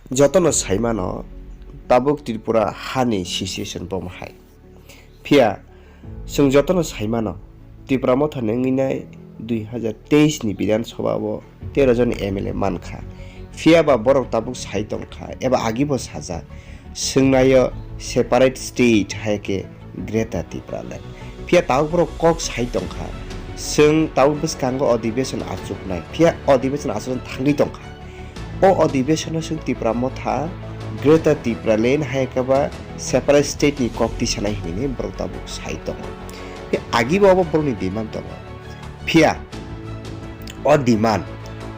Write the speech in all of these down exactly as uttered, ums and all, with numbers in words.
Jotono saimano, tabuk Tripura hani situation bomo hai. Phiya chwng jotono saimano, Tipra Motha ni wngwi nai dui hazar teis ni Bidhan Sabha o tero jon M L A mankha. Phiya ba borok tabuk sai tongkha eba agibo sajak, chwng naio separate state hai khe Greater Tipraland. Phiya tabuk borok kok sai tongkha, chwng tabuk bwskango adhibeshon achuknai, phiya adhibeshon achukna thangwi tongkha. O adhibeshon o chwng Tipra Motha Greater Tipraland hai khe ba separate state ni kok tisanai hinwi borok tabuk sai tongo. Phiya agibo obo borokni demand tongo. Phiya o demand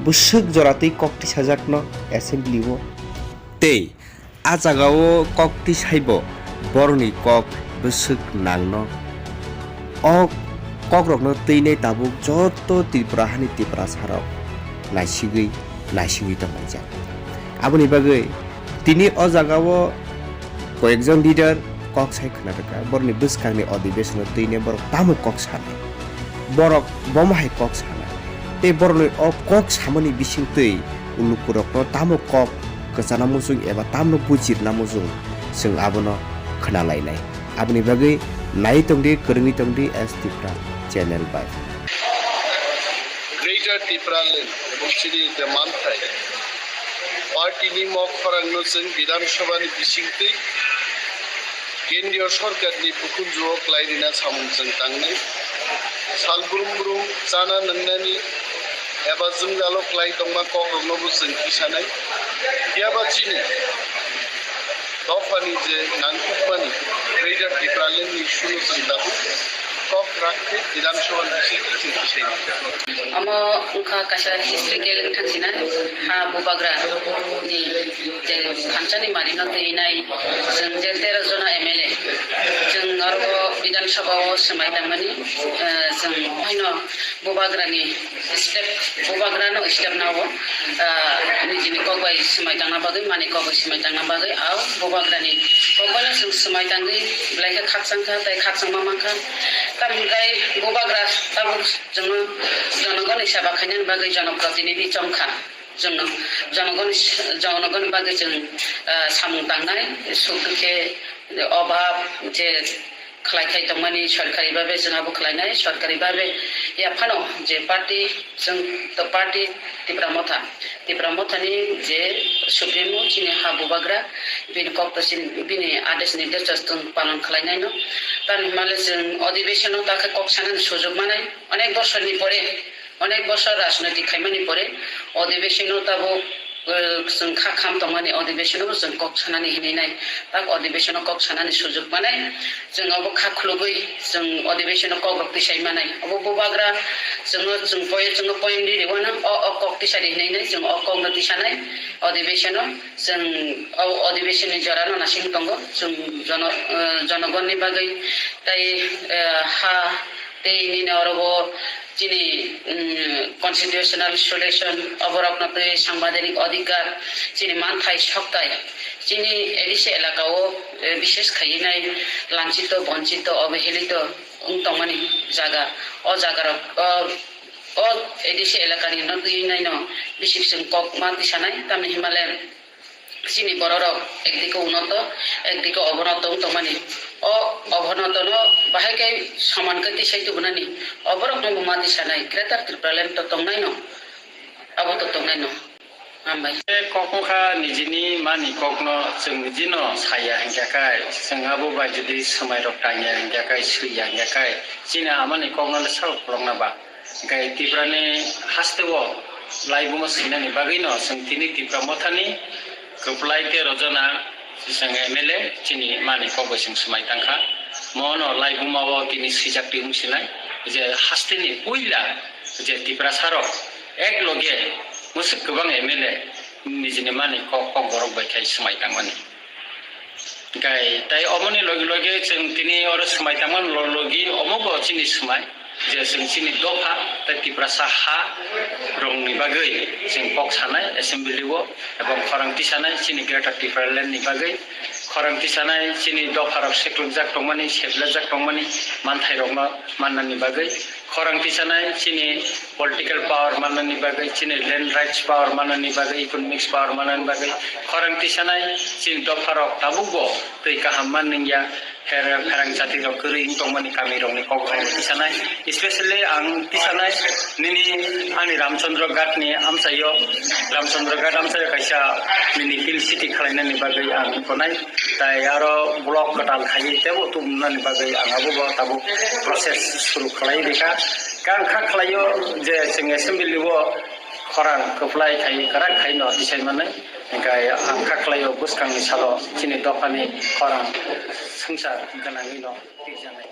bwswk jora twi kok tisajakno assembly o. Tei a jagao kok tisaibo borokni kok bwswk nangno. O kokrokno twinai tabuk joto Tripura hani Tiprasarok naisigwi, naisigwi tonglaijak. Aboni bagwi tini o jagao koyekjon leader kok sai khna rwkha, borokni bwskangni adhibeshon o twinai borok tamo kok sanai. Borok bomo hai kok sanai. Tei borokni o kok samani bisingtwi lukurokno tamo kok kwchana muchung eba tamno bujirna muchung, chwng abono khna lainai. Aboni bagwi nai tongdi, kwrwngwi tongdi S Tipra channel bai. Greater Tipraland, chini je manthai. Party ni mok khorang no chwng Bidhan Sabha ni bisingtwi Kendriya Sorkar ni bukhunju o klai rina samung chwng tangnai. Sal brum brum chana nwngnani eba jwngjalo klai tongma kokrokno bo chwng tisanai. Phiya ba chini dophani je nangkukmani Greater Tipraland ni issue no chwng tabuk kok rak khe Bidhan Sabha ni bisingtwi chwng tisainai. Omo wngkha kaisa historical wngthang sina ha bubagra ni je khamsani mari no twi nai chwng je tero jona M L A chwng oro Bidhan Sabha o swmai tangmani, eh, chwng haino bubagrani step, bubagrano step nao, ah, nijini kok bai swmai tangna bagwi, mani kok bai swmai tangna bagwi, ah, bubagrani kok bai no chwng swmai tangwi belai khe khakchang kha, tei khakchangma man kha. Tamni hwnkhe bubagra tabuk chwngno jonogoni seba khainani bagwi jonoprotinidhi chong kha. Chwngno jonogoni, jonogoni bagwi chwng, ah, samung tangnai, suk dukhe, obhab, je khlai khai tongmani sorkari babe chwng abo khlainai, sorkari babe yaphano je party chwng to party Tipra Motha, Tipra Mothani je supremo chini ha bubagra bini kok to sin-, bini adesh nirdesh to chwng palon khlainaino. Tamni hwnmale chwng adhibeshon o ta khe kok sanani sujok manai onek bosorni pore. Onek bosor rajnoitik khaimani pore, adhibeshon o tabuk, eh, chwng kha kham tongmani adhibeshon o chwng kok sanani hinwi nai. Tak adhibeshon o kok sanani sujok manai, chwng obo kha khulugwi chwng adhibeshon o kok rok tisai manai. Obo bubagra chwngno chwng poi-, chwngno point ri rwano o, o kok tisari hinwi nai, chwng o kokno tisanai adhibeshon o. Chwng o adhibeshon ni jora no nasing tongo, chwng jono-, eh, jonogonni bagwi tei, eh, ha tei nini oro bo chini, mm, constitutional solution, oborokno twi sambidhanik adhikar, chini manthai soktai, chini A D C elaka o, eh, bishes khaiwi nai lanchito, bonchito, obohelito wng tongmani jaga. O jagarok, o, o A D C elakani no twi naino bisik chwng kok ma tisanai, tamni himale chini bororok ekdike unoto, ekdike obonoto wng tongmani. O obonotono bahai khe soman khe tisai tubunani. Oborokno bo ma tisanai, Greater Tipraland to tongnaino, abo to tongnaino. Hambai. Kok wngkha nijini mani kokno chwng nijino saya hinkhe kai, chwng abo bai jodi swmairok tangya hinkhe kai, swiya hinkhe kai, chini amani kokno le sabo khulokna ba? Hinkhe Tiprani hasteo laibuma swinani bagwino chwng tini Tipra Mothani kwplai tero jona chwng M L A chini mani kok bai chwng swmai tangkha. Mono laibumao tini swijak twi wng sinai je hasteni puila je Tiprasarok ek loge mwswk kwbang M L A nijini mani kok, kok borok bai khai swmai tangmani. Hinkhe tai omoni logi logi chwng tini oro swmai tangmani lo-, logi omo bo chini swmai je chwng chini dopha tei Tiprasa ha rokni bagwi chwng kok sanai assembly o, ebong khorang tisanai chini Greater Tipraland ni bagwi, khorang tisanai chini dopha rok seklokjak tongmani, seplajak tongmani manthai rokno mannani bagwi. Khorang tisanai chini political power manani bagwi, chini land rights power manani bagwi, economics power manani bagwi khorang tisanai chini dopharok tabukbo twi kaham man nungya. Her pherang jati rok kwrwi wng tongmani kami rokni kok rok tisanai, especially ang tisanai nini ani Ramchandra Ghat ni amchaio. Ramchandra Ghat amchaio kaisa nini hill city khlainani bagwi ang tonai, tai aro block kwtal khaiwi tebo tubunani bagwi ang abo bo tabuk process suru khlai rikha. Kang kha khlaio je chwng assembly o khorang kwplai khai kwrak khai no tisai manai. Hingkai ang kha khlaio bwskangni salo chini dophani khorang swngchar gwnangwi no tikjanai.